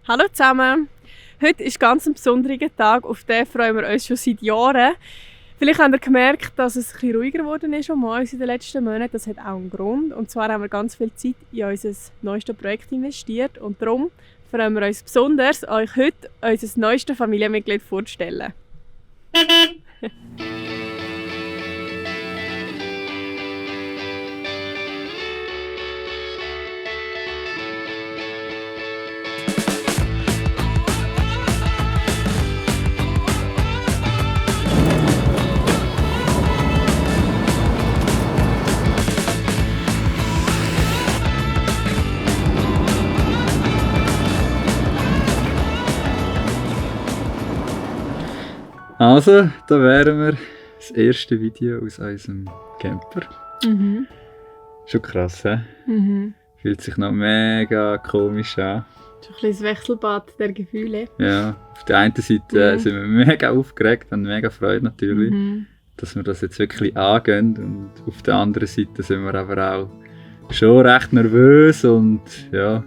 Hallo zusammen! Heute ist ganz ein besonderer Tag, auf den freuen wir uns schon seit Jahren. Vielleicht habt ihr gemerkt, dass es ein bisschen ruhiger geworden ist um uns in den letzten Monaten. Das hat auch einen Grund. Und zwar haben wir ganz viel Zeit in unser neuestes Projekt investiert. Und darum freuen wir uns besonders, euch heute unser neuestes Familienmitglied vorzustellen. Also, da wären wir. Das erste Video aus unserem Camper. Schon krass, hä? Fühlt sich noch mega komisch an. Schon ein bisschen das Wechselbad der Gefühle. Ja, auf der einen Seite sind wir mega aufgeregt und mega Freude natürlich, dass wir das jetzt wirklich angehen. Und auf der anderen Seite sind wir aber auch schon recht nervös und ja,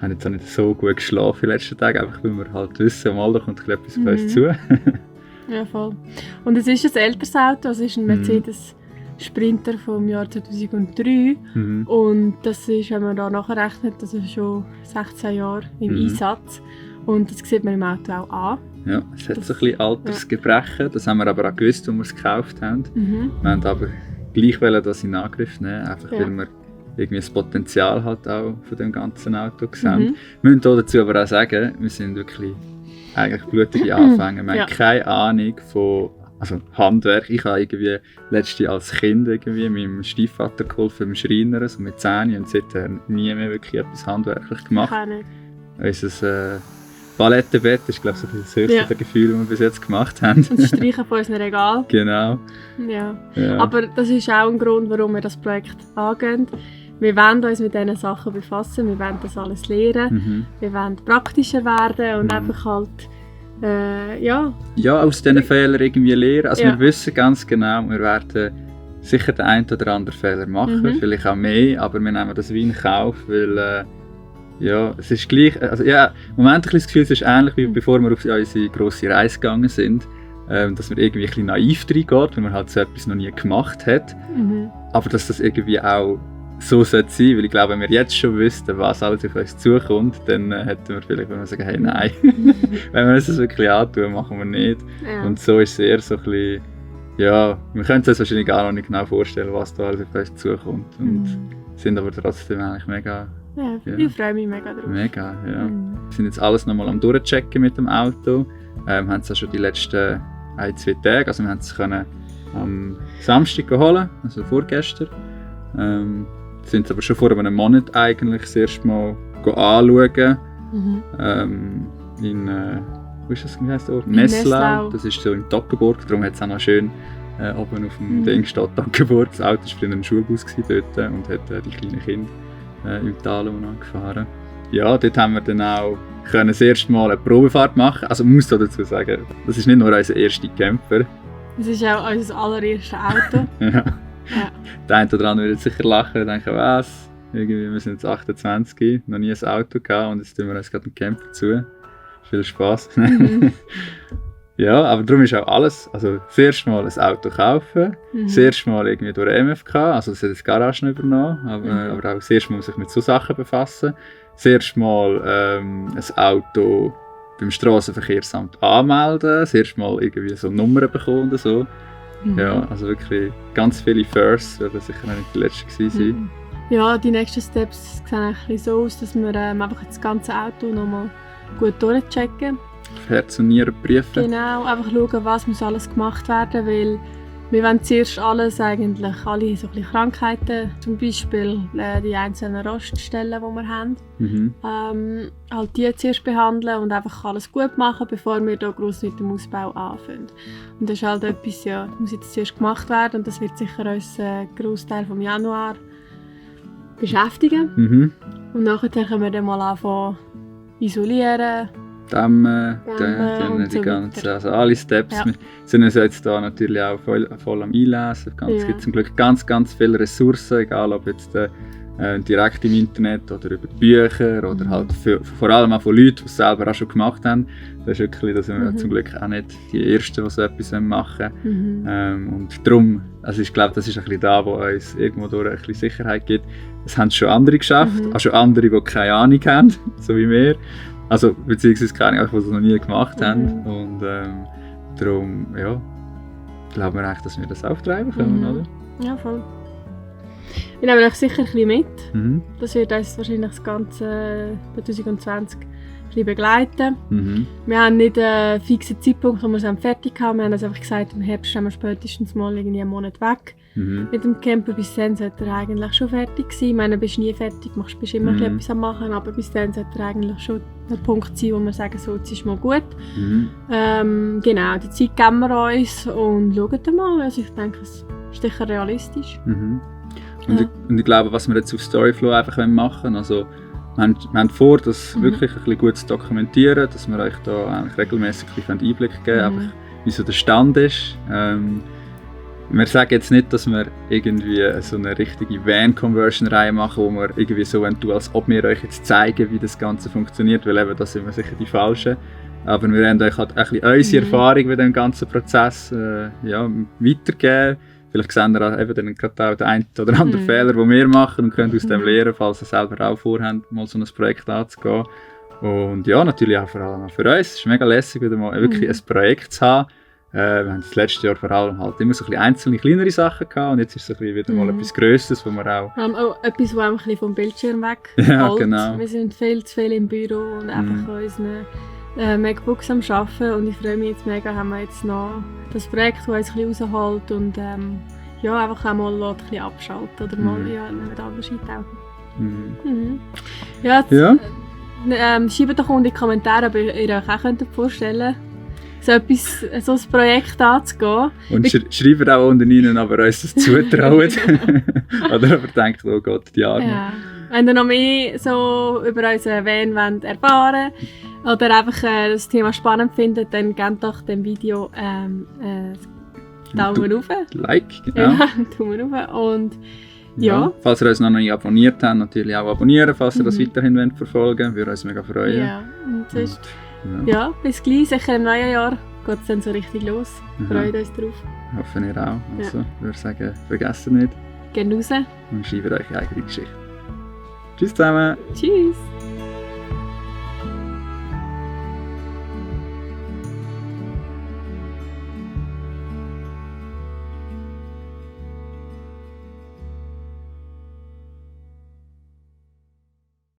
haben jetzt auch nicht so gut geschlafen in den letzten Tagen, einfach weil wir halt wissen, mal da kommt etwas auf uns zu. Ja, voll. Und es ist ein älteres Auto, es ist ein Mercedes Sprinter vom Jahr 2003. Und das ist, wenn man da nachrechnet, das ist schon 16 Jahre im Einsatz. Und das sieht man im Auto auch an. Ja, es hat so ein bisschen Altersgebrechen, das haben wir aber auch gewusst, als wir es gekauft haben. Wir haben aber gleich wollen das in Angriff nehmen, einfach weil wir irgendwie das Potenzial halt auch von dem ganzen Auto sehen. Wir müssen dazu aber auch sagen, wir sind wirklich eigentlich blutige Anfänger. Wir haben keine Ahnung von Handwerk. Ich habe irgendwie letztes Jahr als Kind irgendwie meinem Stiefvater geholfen, im Schreiner, so mit 10 und seither nie mehr wirklich etwas handwerklich gemacht. Unser Palettenbett ist, glaube ich, so das höchste Gefühl, das wir bis jetzt gemacht haben. Und das Streichen von unserem Regal. Genau. Ja. Aber das ist auch ein Grund, warum wir das Projekt angehen. Wir wollen uns mit diesen Sachen befassen, wir wollen das alles lernen, wir wollen praktischer werden und einfach halt, Ja, aus diesen Fehlern irgendwie lernen. Also wir wissen ganz genau, wir werden sicher den einen oder anderen Fehler machen, vielleicht auch mehr, aber wir nehmen das wie in Kauf, weil es ist gleich, also ja, im Moment ein bisschen das Gefühl, es ist ähnlich wie bevor wir auf unsere grosse Reise gegangen sind, dass man irgendwie ein bisschen naiv reingeht, weil man halt so etwas noch nie gemacht hat, aber dass das irgendwie auch so sollte sein, weil ich glaube, wenn wir jetzt schon wüssten, was alles auf uns zukommt, dann hätten wir vielleicht, wenn wir sagen, hey, nein, wenn wir uns das wirklich antun, machen wir nicht. Ja. Und so ist es eher so ein bisschen, wir können uns wahrscheinlich gar noch nicht genau vorstellen, was da alles auf uns zukommt und sind aber trotzdem eigentlich mega. Ich freue mich mega drauf. Mega, ja. Wir sind jetzt alles nochmal am Durchchecken mit dem Auto, haben es auch schon die letzten 1-2 Tage, also wir haben es am Samstag holen, also vorgestern. Sind aber schon vor einem Monat eigentlich das erste Mal anschauen. Wo ist das, wie heisst der Ort? Nesslau. Das ist so in Toggenburg, darum hat es auch noch schön oben auf dem Ding steht Toggenburg. Das Auto war früher ein Schulbus dort und hat die kleinen Kinder im Tal gefahren. Ja, dort haben wir dann auch das erste Mal eine Probefahrt machen. Also man muss da dazu sagen, das ist nicht nur unser erster Camper. Es ist auch unser allererstes Auto. Der eine oder andere wird sicher lachen und denken, was? Irgendwie, wir sind jetzt 28, noch nie ein Auto gehabt und jetzt tun wir uns gerade einen Camper zu. Viel Spass. Ja, aber darum ist auch alles, also das erste Mal ein Auto kaufen, das erste Mal irgendwie durch MFK, also das hat das Garage übernommen, aber auch das erste Mal sich mit so Sachen befassen. Das erste Mal ein Auto beim Strassenverkehrsamt anmelden, das erste Mal irgendwie so Nummern bekommen und so. Ja, also wirklich ganz viele Firsts, werden sicher noch nicht die letzten sein. Ja, die nächsten Steps sehen ein bisschen so aus, dass wir einfach das ganze Auto nochmal gut durchchecken. Auf Herz und Nieren prüfen. Genau, einfach schauen, was muss alles gemacht werden, weil wir wollen zuerst alle so ein bisschen Krankheiten, zum Beispiel die einzelnen Roststellen, die wir haben, halt die zuerst behandeln und einfach alles gut machen, bevor wir hier gross mit dem Ausbau anfangen. Und das ist halt etwas, das muss jetzt zuerst gemacht werden und das wird sicher uns einen Großteil vom Januar beschäftigen. Und nachher können wir dann mal anfangen isolieren. Dämmen die ganzen, also alle Steps. Wir sind uns jetzt da natürlich auch voll am Einlesen. Es gibt zum Glück ganz, ganz viele Ressourcen, egal ob jetzt direkt im Internet oder über die Bücher oder halt vor allem auch von Leuten, die es selber auch schon gemacht haben. Das ist wirklich, da sind wir zum Glück auch nicht die Ersten, die so etwas machen wollen. Und darum, also ich glaube, das ist ein bisschen da, wo uns irgendwo durch ein bisschen Sicherheit gibt. Es haben schon andere geschafft, auch schon andere, die keine Ahnung haben, so wie wir. Also beziehungsweise keine Ahnung, die es noch nie gemacht haben. Und darum, ja, glauben wir eigentlich, dass wir das auftreiben können, oder? Ja, voll. Wir nehmen euch sicher ein bisschen mit. Das wird uns wahrscheinlich das ganze 2020 ein bisschen begleiten. Wir haben nicht einen fixen Zeitpunkt, wo wir es fertig haben. Wir haben also einfach gesagt, im Herbst sind wir spätestens mal irgendwie einen Monat weg. Mit dem Camper. Bis dann sollte er eigentlich schon fertig sein. Ich meine, bist nie fertig, bist immer etwas am machen, aber bis dann sollte er eigentlich schon der Punkt sein, wo wir sagen, so, jetzt ist mal gut. Genau, die Zeit geben wir uns und schauen mal. Also ich denke, es ist sicher realistisch. Und ich glaube, was wir jetzt auf Storyflow einfach machen wollen, also wir haben vor, das wirklich ein bisschen gut zu dokumentieren, dass wir euch da eigentlich regelmäßig ein bisschen Einblick geben, einfach wie so der Stand ist. Wir sagen jetzt nicht, dass wir irgendwie so eine richtige Van-Conversion-Reihe machen, wo wir irgendwie so tun, als ob wir euch jetzt zeigen, wie das Ganze funktioniert, weil eben das sind wir sicher die Falschen. Aber wir werden euch halt ein bisschen unsere Erfahrung mit dem ganzen Prozess weitergeben. Vielleicht sehen ihr eben dann gerade auch den einen oder anderen Fehler, den wir machen und könnt aus dem lernen, falls ihr selber auch vorhabt, mal so ein Projekt anzugehen. Und ja, natürlich auch vor allem für uns. Es ist mega lässig, wieder mal wirklich ein Projekt zu haben. Wir haben das letzte Jahr vor allem halt immer so ein bisschen einzelne, kleinere Sachen gehabt und jetzt ist es so ein bisschen wieder mal etwas Grösseres, wo wir auch... Wir haben auch etwas, das ein bisschen vom Bildschirm weg ja, genau. Wir sind viel zu viel im Büro und einfach an unseren MacBooks am Arbeiten und ich freue mich jetzt mega, haben wir jetzt noch das Projekt, das uns ein bisschen raushält und ja, einfach auch mal ein bisschen abschalten oder mal nicht anders eintauchen. Ja, schreibt doch in die Kommentare, ob ihr euch auch vorstellen könnt, so ein Projekt anzugehen. Und schreibt auch unten rein, ob ihr uns das zutraut. Oder ob ihr denkt, oh Gott, die Arme. Ja. Wenn ihr noch mehr so über unseren Van erfahren wollt oder einfach das Thema spannend findet, dann gebt doch dem Video Daumen rauf. Like, genau. Ja, Daumen rauf. Und ja. Falls ihr uns noch nicht abonniert habt, natürlich auch abonnieren, falls ihr das weiterhin verfolgen wollt. Würde uns mega freuen. Ja, und sonst, ja, bis gleich, sicher im neuen Jahr geht es dann so richtig los. Freut uns drauf. Hoffen ihr auch. Also, ich würde sagen, vergessen nicht. Geht raus. Und schreibt euch eigene Geschichte. Tschüss zusammen. Tschüss.